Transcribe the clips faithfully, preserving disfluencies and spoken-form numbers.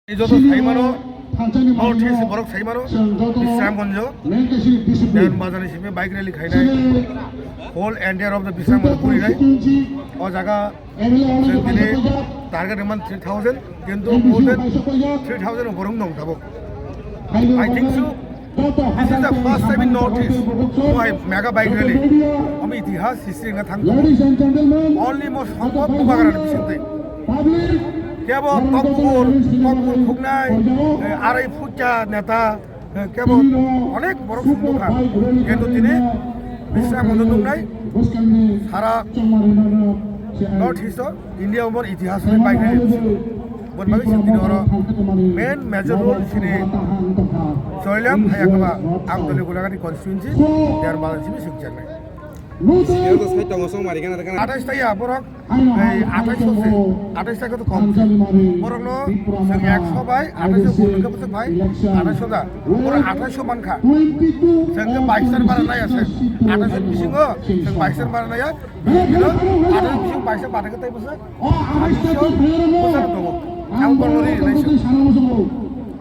Joto saimano, North East borok saimano, Bisramganj, Dewan Bazar ni simi bike rally khainai, whole entire of the Bisramganj purinai, o jaga chwng tini target rwman three thousand, kintu more than three thousand borok nong tabuk. I think so, this is the first time in North East, why mega bike rally, ami itihas history na thang, only mo sombhob Bubagra ni bisingtwi. Kebo tokbur, tokbur khuknai, eh, arai fucha neta, eh, kebo onek borok sumdukha. Kintu tini Bisramganj nungnai sara North East o India umor itihas ni bike rally. Bon bagwi sini oro main major role sini Soilam Hayakaba, Amtoli Golagati constituency, Dewan Bazar sini sukjaknai. Sini oro to side tongo song mari gana gana. Athais ta ya borok. Ei, athais se, athais ta khe to kom se. Borokno chwng ekso bai athais se vote hwnkhe bwswk phai athais ta. Borok athais mankha. Chwng khe bais ta bara nai ase. Athais bisingo chwng bais ta bara nai ya. Bini athais bisingo bais ta bara khe tai bwswk. Athais bwswk tongo. Ang borokno ri nai se.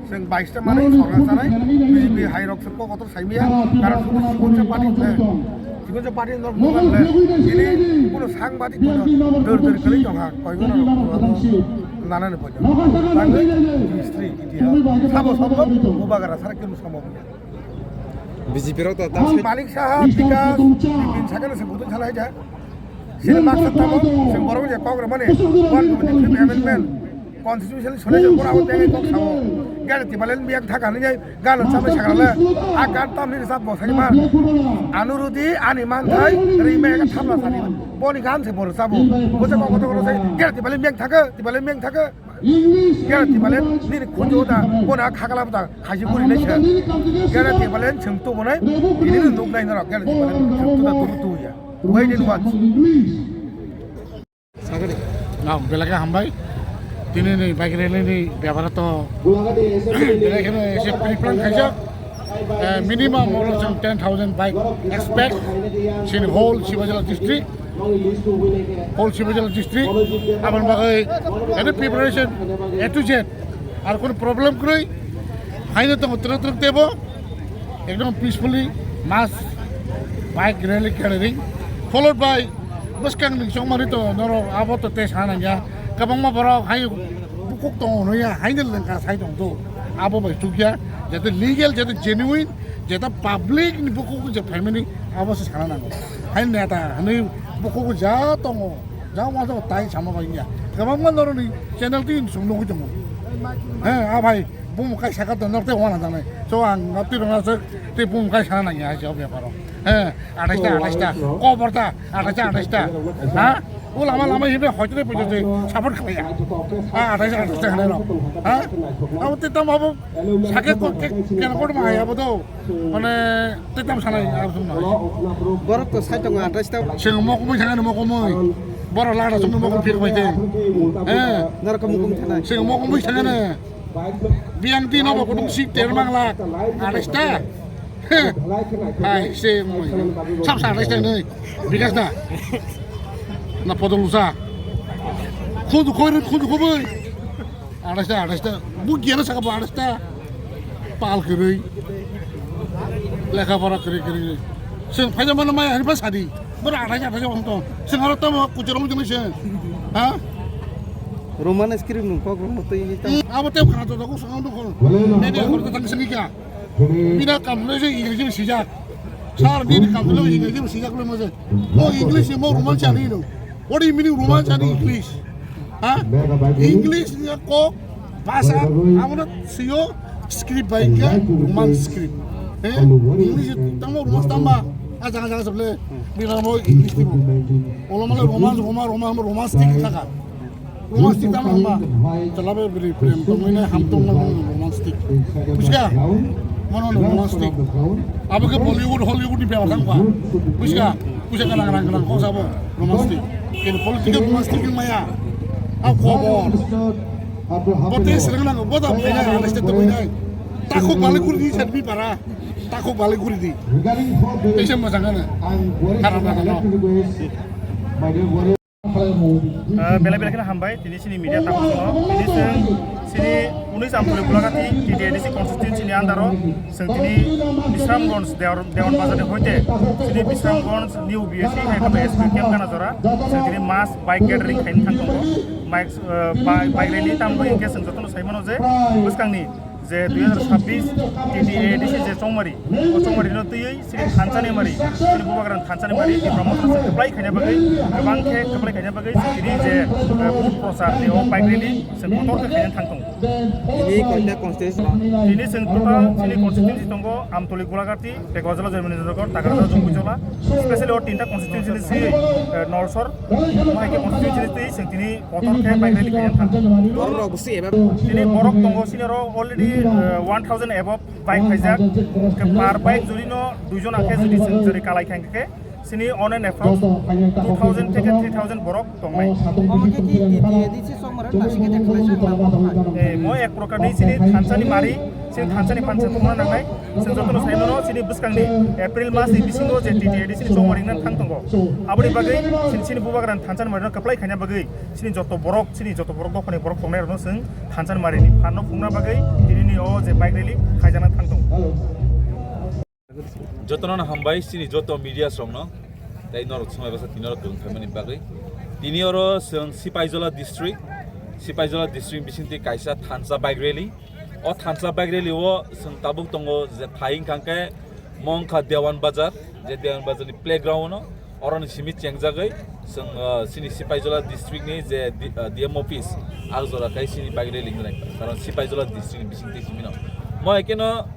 Chwng bais ta manwi sorkar chanai, B J P hai rok se kok kotor saimaya, karon sudu sikonsa party se, sikonsa party no bukan le, ini kuno sangbadik kuno dur dur kali tongha, koi gono rok kuno nana ni poito. Tangwi history, itihas, sabo sabo, Bubagra sara kunu sabo. B J P rok to tam Malik Saha, Bikas, Bipin sakano se budun salai ja. Sini maksud tamo, sing borok je kok ramani, one twenty-three amendment, constitution sole je pura hote kok samo. Gana Tibaland biang thaka ni jai, gana samai sakala, a gan tam ni sab bosai ma. Anurudi ani man thai, ri me ka thamla sani. Boni gan se bor sabo. Bosa kok kotor kotor sai, gana Tibaland biang thaka, Tibaland biang thaka. Gana Tibaland nini khunju da, bona khakala da, khaji kuri nai sa. Gana Tibaland chwng tu bonai, ini nuk nai norok, gana Tibaland chwng tu da tu tu ya. Wait and watch. Sagri. Na, belai khe hambai. Tini ni bike rally ni bebara to belai kheno ese pre-plan khaijak. Eh, minimum oro chwng ten thousand bike expect. Sini whole Sibajala district. Whole Sibajala district. Aboni bagwi any preparation A to Z. Ar kono problem kwrwi. Haino tongo twrwk twrwk tebo. Ekdom peacefully mass bike rally gathering. Followed by bwskang ni chongmani to norok abo to tei sana ya. Kwbangma borok hai bukhuk tongo hwnwi ya, haino lengka sai tong do. Abo bai chukya, jate legal, jate genuine, jate public ni bukhuk je family abo se sana nango. Hai neta hwnwi bukhuk ja tongo, ja wa tongo tai sama bai ya. Kwbangma norok ni channel tin sung nugui tongo. He, a bhai, bum kai saka to norte wana dane. So ang ngap ti rona se ti bum kai sana nang ya, jawab ya paro. He, athais ta, athais ta, kobor ta, athais ta, athais ta. Ha? O lama lama hibe hoitene pujose support khlaiya. Ha, athais ta, athais ta khlai rok. Ha? Abo te tam abo sake ko ke kena ko ma ya bodo. Mane te tam sanai abo sung na. Borok to sai tongo athais ta. Sing mo kumui thangani mo kumui. Borok lada sung mo kumui phir bai te. Eh. Norok mo kumui thanai. Sing mo kumui thangani. Biang di nobo kutung sik ter manglak. Athais ta. Hai, se moi. Sab sa athais ta nei. Bikas da. Na podol usa. Khudu khoi, khudu khoboi. Athais ta, athais ta. Bu giana saka bo athais ta. Pal kwrwi. Lekha pora kwrwi kwrwi. Sing phaida mano mai hani pa sadi. Bora athais ta, athais ta wang tong. Sing aro tamo kuchurong jeng sing. Ha? Roman script nung kok rong twi ni tam. Abo te khana to ko song dukho. Media khor ta tang sini kya? Bina kam le je English sijak. Sir, bina kam le English sijak le mo je. Mo English mo Roman chani no. What do you mean Roman chani English? Ha? English ya ko bhasha amra siyo script bai kya Roman script. Eh? English tamo Roman tamba. Ajang ajang sable. Bina mo English tibo. Olo male Roman Roman Roman Roman stick thaka. Roman stick tamo hamba. Chala be bri prem to mine ham to mo Roman stick. Buska? Mono Roman stick. Abo ke Bollywood Hollywood ni bewa thang ba. Buska? Buska kana kana kana ko sabo Roman stick. Ken political Roman stick maya. Ab khobor. Bote serang nang boda maya ana state to mine. Takho balik kuri di chat bi para. Takho balik kuri di. Tesa mojang ana. Karana kana. Ah, belai belai kheno hambai, tini sini media tamo sono, tini se Chini unis Amtoli Gulagati T T A D C constituency ni under o chwng tini Bisramganj Dewan, Dewan Bazar ni hoite chini Bisramganj New B S C hai khe S P camp gana jora chwng tini mass bike gathering khaina thang tongo. Bike, eh, bike, bike rally tambo hinkhe chwng jotono sai mano je bwskangni je dui hazar sabbish T T A D C je chongmari, o chongmari no twiwi chini thansa ni mari, chini bubagra thansa ni mari, Tipra Motha se kwplai khaina bagwi, kwbang khe kwplai khaina bagwi chini je, eh, vote prochar ni o bike rally se kotor khe khaina thang tongo. Tini koita constituency? Tini chwng total chini constituency tongo Amtoli, Gulagati, Tekwajala, Joymaninagar, Takarjala, Jompuijala, specially o tinta constituency ni si, eh, Nolsor, Mahaiki constituency ni twi chwng tini kotor khe bike rally khaina thang. Borok rok bwswi eba? Tini borok tongo sini oro already, eh, one thousand above bike khaijak. Khe per bike jodi no duijon akhe jodi chwng jodi kalai kha khe sini on an approx two thousand theke three thousand borok tongnai. Omo khe ki T T A D C chongmari naisingkhe je khlaijak na bo hai? Eh, mo ek prokar ni sini thansa ni mari, sini thansa ni phansa tongna nangnai. Chwng jotono sai mano, chini bwskangni April mas ni bisingo je T T A D C ni chongmari wngna thang tongo. Aboni bagwi chini, chini bubagra thansa ni mari no kwplai khaina bagwi chini joto borok, chini joto borok dophani borok tongnai rokno chwng thansa ni mari ni phan no phungna bagwi tini ni o je bike rally khaijakna thang tongo. Jotono no hambai chini joto media rokno, tei norok swmai bwsa tini norok kwrwng khaimani bagwi. Tini oro chwng Sipaijola district, Sipaijola district bisingtwi kaisa thansa bike rally. O thansa bike rally o chwng tabuk tongo je phai wngkha khe Mongkha Dewan Bazar, je Dewan Bazar ni playground o, oroni simi chengjagwi chwng, ah, chini Sipaijola district ni je D-, ah, D M office, ah jora khai chini bike rally wngnai, karon Sipaijola district ni bisingtwi simi no. Mo ekeno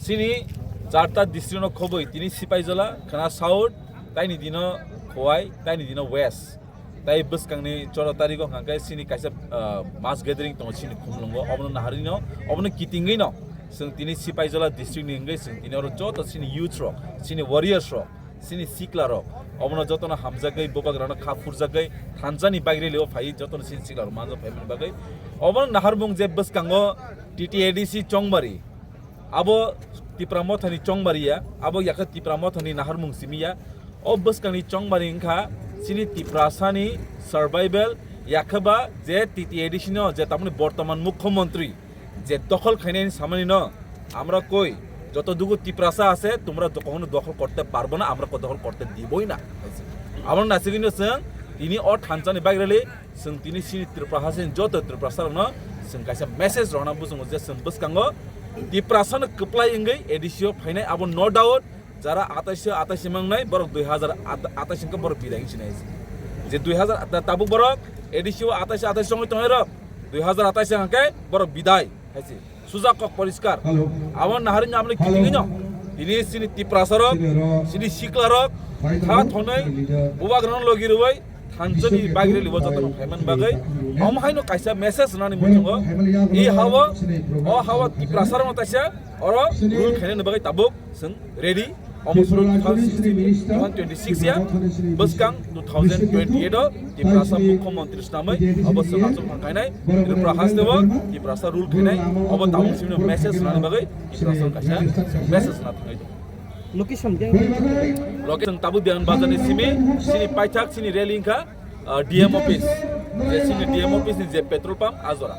chini charta district no khobwi tini Sipaijola, khwna South, taini dino Khowai, taini dino West. Tai bwskangni choro tarigo hwnkha khe chini kaisa, ah, mass gathering tongo chini Khumulwngo, obono naharwino, obono kitingwino chwng tini Sipaijola district ni wngwi chwng tini oro joto chini youth rok, chini warriors rok, chini sikla rok, obono jotono hamjagwi bubagrano kha phurjagwi thansa ni bike rally o phaiwi jotono chini sikla rok manjak phaimani bagwi. Obono naharmung je bwskango T T A D C chongmari, abo Tipra Mothani chongmari ya, abo yakhe Tipra Mothani naharmung simi ya. O bwskangni chongmari wngkha chini Tiprasani survival, yakhe ba je T T A D C no je tamoni bortoman mukhyamantri je dokhol khainani samani no, আমরা কই যতটুকু তিপ্রাসা আছে তোমরা কখনো দখল করতে পারবে না, আমরা দখল করতে দিবই না। Abo nasigino chwng tini o thansa ni bike rally chwng tini chini Tripura haste joto Tiprasa rokno chwng kaisa message rwna bujungo je chwng bwskango Tiprasa no kwplai wngwi A D C o phainai, abo no doubt. Jara atais atais mangnai borok dui hazar atais hwnkhe borok bidai wngsinai. Je dui hazar ta-, tabuk borok A D C o atais atais wngwi tongnai rok dui hazar atais hwnkhe borok bidai hai se. Suja kok poriskar. Abo naharwino aboni kitingwino tini chini Tiprasa rok, chini sikla rok, kha thonwi bubagrano logi rwwi thansani bagri libo jotono phaiman bagwi. Omo haino kaisa message rwnani muchungo. I hawo, o hawo Tiprasa rokno taisa oro rule khainani bagwi tabuk chwng ready. Omo suru two thousand sixteen, two thousand twenty-six ya, bwskang two thousand twenty-eight o Tiprasa Mukhyamantri swnamwi obo chwng achuk thang khainai, Tripura haste o Tiprasa rule khainai, obo tabuk simi message rwnani bagwi Tiprasa kaisa message rwna thangwi tongo. Location khe? Location tabuk Dewan Bazar ni simi, chini paithak, chini rally wngkha, ah, D M office. Je chini D M office ni je petrol pump, a jora.